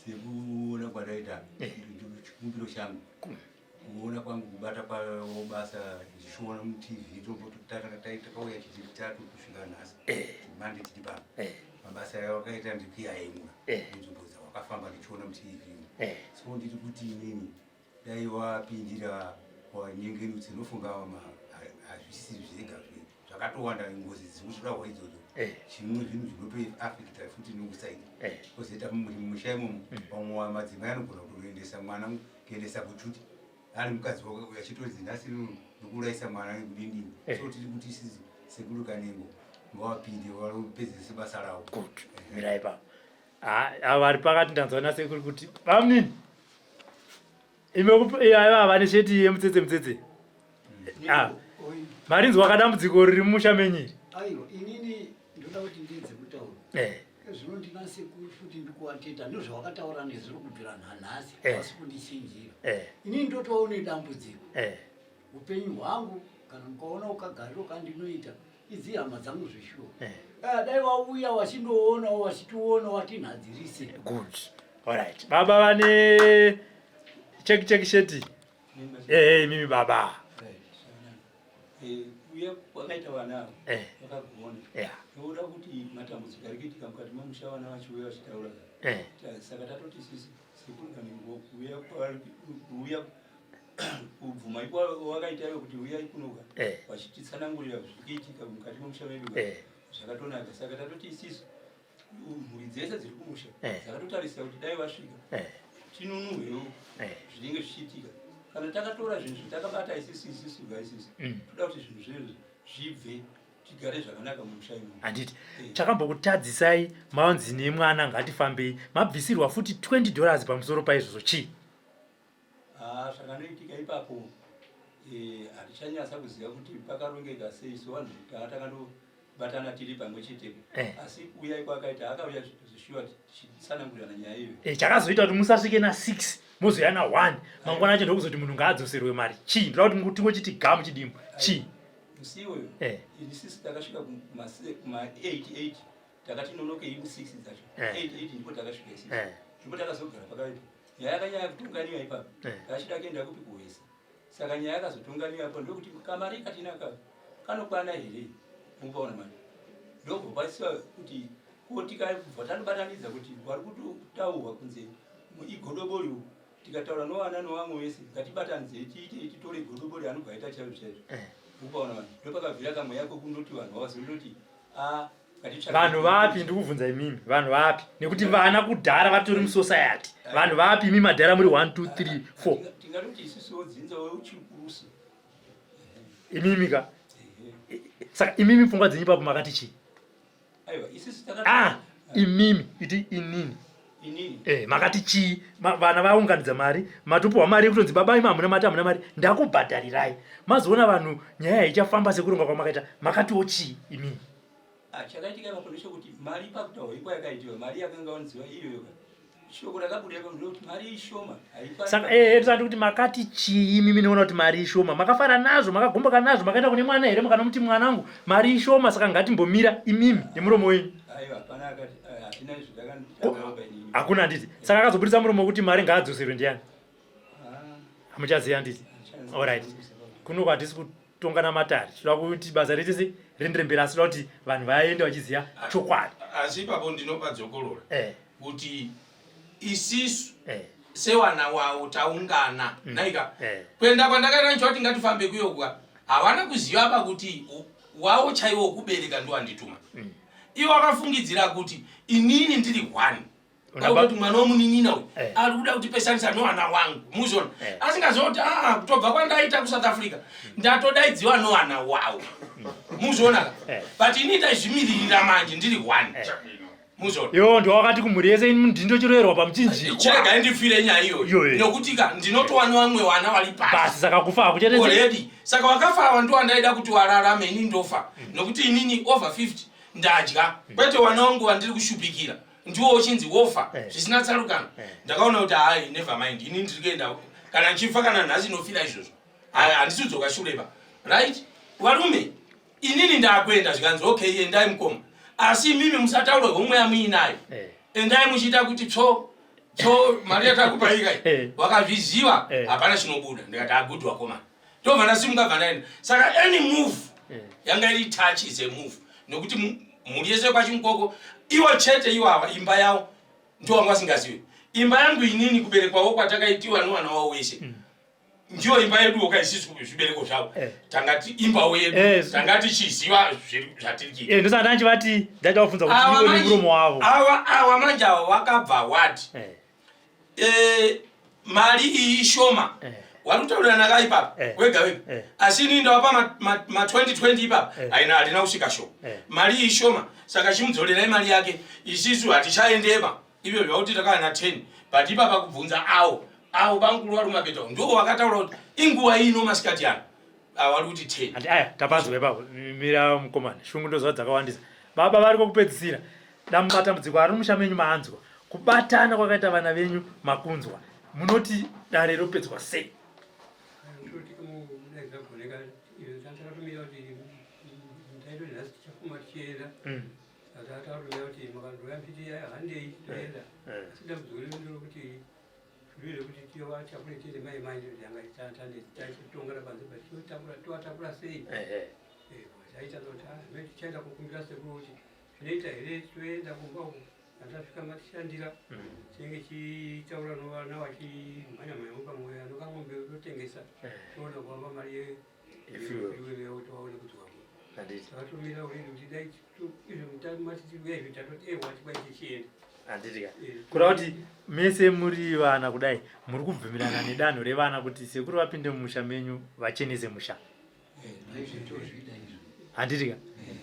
sekuona kwataita chikumbiro changu kuona kwangu kubata kwavo basa ndichiona mutv takauya chitatu kusvika nhasi mande tiri pano mabasa awakaita ndikuyaemura nzvimbo dzawakafamba ndichiona mutv eh. So ndiri kuti inini dai wapindira wanyengerutse nofunga hazvisi zvega zvakatowanda ngozi dzinotodawo idzodzo eh. chimwe zvinhu zvinotoafekta futi nokusaidi eh. kozoita mumusha imomo mm. vamwe madzimai anogona kutoendesa mwana kuendesa kuchuti ari mukadzi wake achitonzi nhasi nokuurayisa mwana nekudindini eh. So tiri kuti isizi sekuru Kanengo ngawapinde valopedzese basa ravo. Good, mirai ipapo. Ava vari pakati ndanzwa nasekuru kuti bamunini ime aiva vane sheti yemutsetse mutsetse. Ah, marinzwa kadambudziko riri mumusha menyu iri. Aiwa, inini ndoda kuti ndiedze kutaura. Eh. Zvino ndina sekuru futi ndikuwateta ndozvawakataura nezuro kubvira nhanhasi eh. asi kundichinjira. Eh. Inini ndotoona nedambudziko. Eh. Upenyu hwangu kana mukaona ukagariro kandinoita idzi hama dzangu zveshuwa eh. eh, dai wauya wachindoonawo wachitiona watinhadzirise. Good. Alright. Baba vane cheki cheki sheti. Eh, mimi baba. Eh, uye kwakaita vana ava eh. vakagona yeah. Nokuda kuti matambudziko ari kuitika mukati memusha vana vachiuya vachitaura eh. Saka tatoti sisi sekuru Kanengo kuuya kuuya kubvuma wakaita iwe kuti uyai kunoka eh. vachititsanangurira zviri kuitika mukati memusha medu eh. zvakatonaka. Saka tatoti isisu mhuri dzese dziri kumusha eh. dzakatotarisira kuti dai vasvika eh. tinunurwewo eh. zvinenge zvichiitika kana takatora zvinhu zvatakabata isisu isisu ga isisu mm. toda kuti zvinhu zvezvo zvibve tigare zvakanaka mumusha imomo. Handiti chakambokutadzisai manzi nemwana ngatifambei mabvisirwa futi 20 dollars pamusoro paizvozvo chii? Ah, zvakanoitika ipapo eh, hatichanyatsa kuziva kuti pakarongeka sei so vanhu taa takandobatana tiri pamwe chete eh. Asi kuuya kwakaita akauya zvishuwa tichitsanangurirana nyaya iyoyo eh, chakazoita kuti musasvike na6 mozouya na1 mangwana acho ndokuzoti munhu ngaadzoserwe mari chii? Ndoda kuti tingochiti gamu chidimbu chii? Musi iwoyo eh. Isisi takasvika kuma88 takati nonokei ku6 dzacho 88 eh. Ndipo takasvika isisi eh. Ndipo takazogara pakaipo nyaya yakanyanya kutonganiwa ipapo eh. Tachida kuenda kupi kuwesa saka nyaya yakazotonganiwa ipapo ndokuti kamari katinaka kanokwana here mupaona mari ndobva paisiwa kuti ko tikabva tanobatanidza kuti vari kutaurwa kunze igodobori tikataura novana novamwe vese ngatibatanidzei tiite titore godobori anobva aita chaizvo chaizvo eh. Mupaona vanhu ndopakabvira kamweya kokundoti vanhu vavazondoti a Vanhu vapi ndikubvunza imimi vanhu vapi nekuti vana kudhara vatori musociety vanhu vapi imi madhara muri 1 2 3 4 Tingatoti isusuwo dzinza weuchikurusu. Imimi ka saka imimi pfungwa dzenyu ipapo makati chii? Aiwa isusu ah imimi iti inini inini eh, makati chii vana vaunganidza mari matopiwa mari yekutonzi baba imi hamuna mati hamuna mari ndakubhadharirai mazoona vanhu nyaya ichafamba sekuronga kwamakaita makatiwo chii imimi? Ah, chakaitika ipapo ndechekuti mari pakutaurwa ikwa yakaitiwa mari yakanga wanziwa iyoyo shoko rakabuda ipapo ndekuti mari ishoma haikwanisi. Saka eh tisati kuti makati chii imimi noona kuti mari ishoma makafara nazvo makagomboka nazvo makaenda kune mwana here mukanomuti mwanangu mari ishoma saka ngatimbomira imimi nemuromo wenyu? Aiwa hapana akati eh, hatina izvo takanditaura inini. Hakuna handiti saka akazobudisa muromo wekuti mari ngaadzoserwe ndiani? Ah, Hamuchaziva handiti? Alright, kuno kwatisi kutonga namatare tinoda kuti basa riite se riendere mberi asi toda kuti vanhu vaende vachiziva chokwadi. Asi ipapo ndinopadzokorora eh. kuti isisu eh. sewana wawo taungana naika eh. Kuenda kwandakaita ndichoti ngatifambe kuyogwa havana kuziva pa kuti wawo chaiwo kubereka ndiwandituma. Iwo akafungidzira kuti inini ndiri one. Kwakuti mwana wemunin'ina uyu eh. ari kuda kutipesanisa newana wangu muzona eh. asingaziva kuti aa ah, kutobva kwandaita kusouth africa ndatodaidziwa newana wawo muzona eh. but ini ndaizvimiririra manje ndiri one muzona yo ndiwakati kumhuri yese ini ndindochiroerwa pamuchinjikwa chiregai ndifire nyaya iyoyo nokuti ka ndinotowana vamwe wana wari pasi saka kufa hakuchatezi already saka wakafa awa ndiwandaida kuti wararame ini ndofa nokuti inini over 50 ndadya kwete wana wangu wandiri kushupikira ndiwo uchinzi wofa eh. zvisina tsarukano eh. ndakaona kuti hai never mind ini ndiri kuenda kana nchifa kana nhasi ndinofira izvozvo handisi kudzoka shure ba right varume inini ndakuenda zvikanzi okay endai mukoma asi imimi musataura homwe yamuinayo eh. endai muchiita kuti tsvo tsvo mari yatakupa ikai wakazviziva hapana chinobuda ndikati agood wakomana ndobva ndasimuka bva ndaenda saka any move yanga iri touch is a move nokuti mhuri yese kwachimukoko iwo chete iwawa imba yawo ndiwo wanga wasingazivi imba yangu inini kuberekwawo kwatakaitiwa newana wawo wese mm. ndiyo imba yeduwo ka isisu zvibereko zvavo eh. tangati imbawo yedu eh, tanga tichiziva zvatiri kuita eh, ndosaka ndachivati ndachavabvunza kuti ivo nemuromo wavo awa awa manje awa wakabva wati eh, mari iyi ishoma eh. wari kutaurirana ka ipapa eh. wega wega eh. asi ini ndawapa ma, ma 2020 ipapa eh. haina harina kusvika shoma eh. mari iyi ishoma saka chimudzorerai mari yake isisu hatichaendeba ivyo zvakuti takava na 10 but ipapa kubvunza awo awo bamukuru vari kumapeta ndiwo wakataura kuti inguva ino masikati ano awari kuti 10 Ati aya tapanzwa ipapo mira mukomana shungu ndoziva dzakawandisa baba vari kwekupedzisira matambudziko ari musha menyu maanzwa kubatana kwakaita vana venyu makunzwa munoti dare ropedzwa sei Mm. Zviri zvekuti tivatakure tiri mai manje yanga tachitongana panze but totakura tovatakura sei? Ehe. Eh, taita kuti ah, me tichaenda kukumbira sekuru kuti zvinoita here toenda kumba uko kana tasvika matishandira mm. tinenge tichitaura novana vachimhanya mhanya pamwe anokamombe totengesa eh. toona kuvapa mari yefuel kuti vaone kuti Takatomira already kuti dai izvo matiti uya izvo tatoti ewa tikwai tichienda. Handiti ka. Kureva kuti mese muri vana kudai muri kubvumirana nedanho revana kuti sekuru vapinde mumusha menyu vachenese musha. Handiti ka.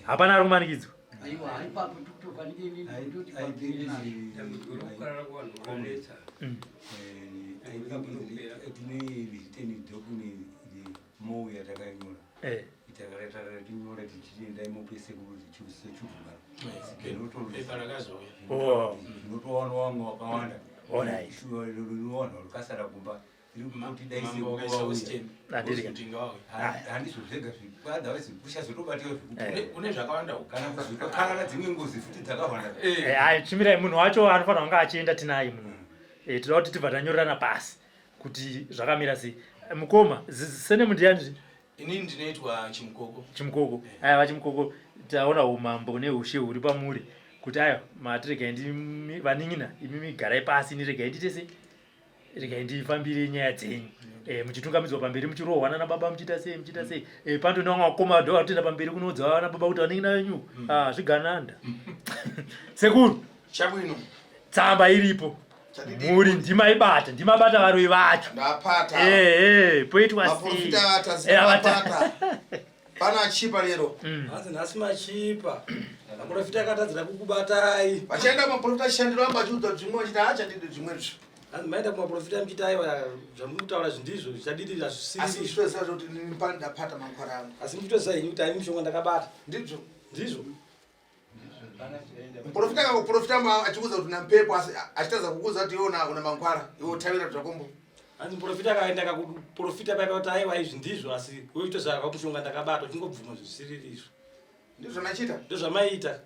Hapana ari kumanikidzwa. Aiwa ipapo tikutofanike inini ndoti pamberi nazvo. Dambudziko rekukarara kuvanhu vanetsa. Tine written document mouya takanyora eh. Takatinyora tichiti endai mupe sekuru sechuvhumaro zvinotowana vamwe wakawanda rinowanhu rukasara kumba iri kutoti dai sekuru vauya handizvo zvega otherwise kuchazotobatika zvekune zvakawanda kana kuzotokarara dzimwe ngozi futi dzakawanda eh, chimirai munhu wacho anofanira kunge achienda tinaye munhu eh, tinoda kuti tibva tanyorerana pasi kuti zvakamira sei mukoma senemu ndiyani zvi Inini ndinoitwa Chimukoko. Chimukoko. Eh. Aya vaChimukoko taona umambo neushe huri pamuri kuti aya mati regai ndi vanin'ina imimi garai pasi ini regai ndiite sei regai ndifambire nyaya dzenyu eh, muchitungamidzwa pamberi muchirohwa nana baba muchiita sei muchiita sei eh, pando nevamwe vakoma ndo vatoenda pamberi kunoudza vana baba kuti vanin'ina venyu mm. ah, zvigananda sekuru chabwino tsamba iripo mhuri ndimaibata ndimabata varoyi vacho ndapata eh eh poitwa maprofita vatazipata pana achipa lero mm. hanzi nhasi machipa maprofita akatadzira kukubatai vachaenda kumaprofita achishandira vamba achiudza zvimwe vachiti haachandidi zvimwe izvi hanzi maenda kumaprofita muchiti aiwa zvamukutaura zvindizvo zvichadidi hazvisiri asi ichitoziva kuti nini pano ndapata mankwara angu asi muchitoziva henyu kuti aimi mishonga ndakabata ndizvo ndizvo Muprofita akakuprofita achikuudza kuti una mpepo asi achitadza kukuudza kuti iwe una una mankwara iwe utavira zvakombo. Hanzi muprofita akaenda akakuprofita paipa kuti aiwa izvi ndizvo asi woita zvakakushonga ndakabata uchingobvuma zvisiriri izvo. Ndizvo zvamaichita? Ndizvo zvamaiita.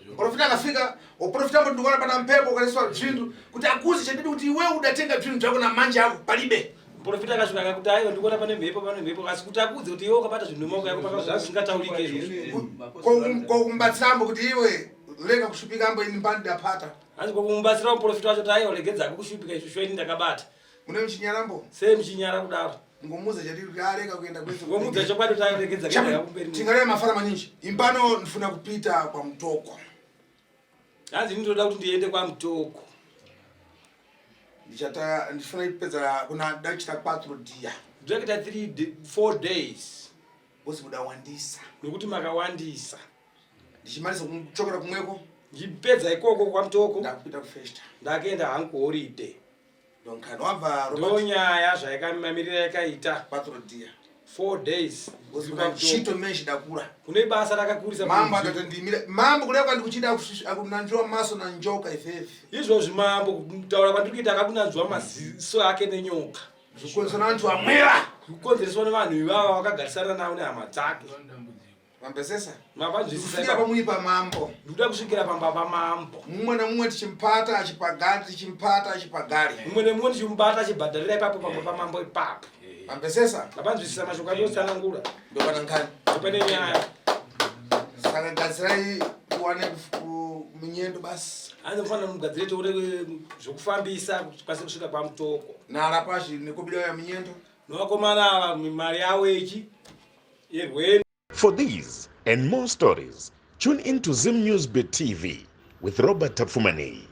Muprofita akafika uprofita mbo ndikuona pana mpepo ukaiswa zvinhu kuti akuudze chandidi kuti iwe udatenga zvinhu zvako namanje ako palibe. Muprofita akasvika akakuti aiwa ndikuona pane mhepo pane mhepo asi kuti akuudze kuti iwe ukabata zvinhu nemaoko yako paka zvazvisingataurike izvozvo. Ko kumubatsirambo kuti iwe rega kushupikambo ini mbani ndapata. Hanzi ko kumubatsira muprofita wacho kuti aiwa regedza hako kushupika izvo shuwa ini ndakabata. Mune muchinyarambo? Sei muchinyara kudaro? Ngomuudza chandiri kuti arega kuenda kwese. Ngomuudza chokwadi kuti aiwa regedza kuenda kumberi. Tingareva mafara maninji. Impano ndifuna kupita kwaMutoko. Hanzi ini ndoda kuti ndiende kwaMutoko. Ndichata ndifanira kupedza kuna dachita 4 dia. Ndoda kuita 3 4 days. Bosi mudawandisa. Nokuti makawandisa. Ndichimarisa kuchokera kumweko. Ndichipedza ikoko kwaMutoko. Ndakuita kufesta. Ndakuenda hangu kuholiday. Donkani wabva Robert. Ndonyaya zvayakamamirira yakaita. 4 dia. 4 days. Chito meshi dakura. Kune basa rakakurisa. Mambo akatondimira. Mambo kudai kwandi kuchida akunanzviwa maso na njoka ifefe. Izvozvi mambo kutaura kwandiri kuita akakunanzviwa maziso ake nenyoka. Zvikonzerwa nevanhu vamweva. Zvikonzereswa nevanhu ivava vakagarisana navo nehama dzake. Mambesesa? Mapanzwisisa Kusvikira pamuri pamambo. Ndikuda kusvikira pamba pamambo. Mumwe nemumwe tichimupata achipagari tichimupata achipagari. Mumwe nemumwe tichimubata achibhadharira ipapo pamba pamambo ipapo. Mambesesa? Mapanzwisisa mashoko andotsanangura. Ndopana nkani. Ndopane nyaya. Saka gadzirai uwane munyendo basi. Hanzi mufanira mugadzire tione eh, zvokufambisa kuti tikwanise kusvika kwaMutoko. Nara pashi nekubida ya munyendo. Nevakomana ava mari yavo ichi yerwendo. For these and more stories, tune in to Zim News Bit TV with Robert Tapfumaneyi.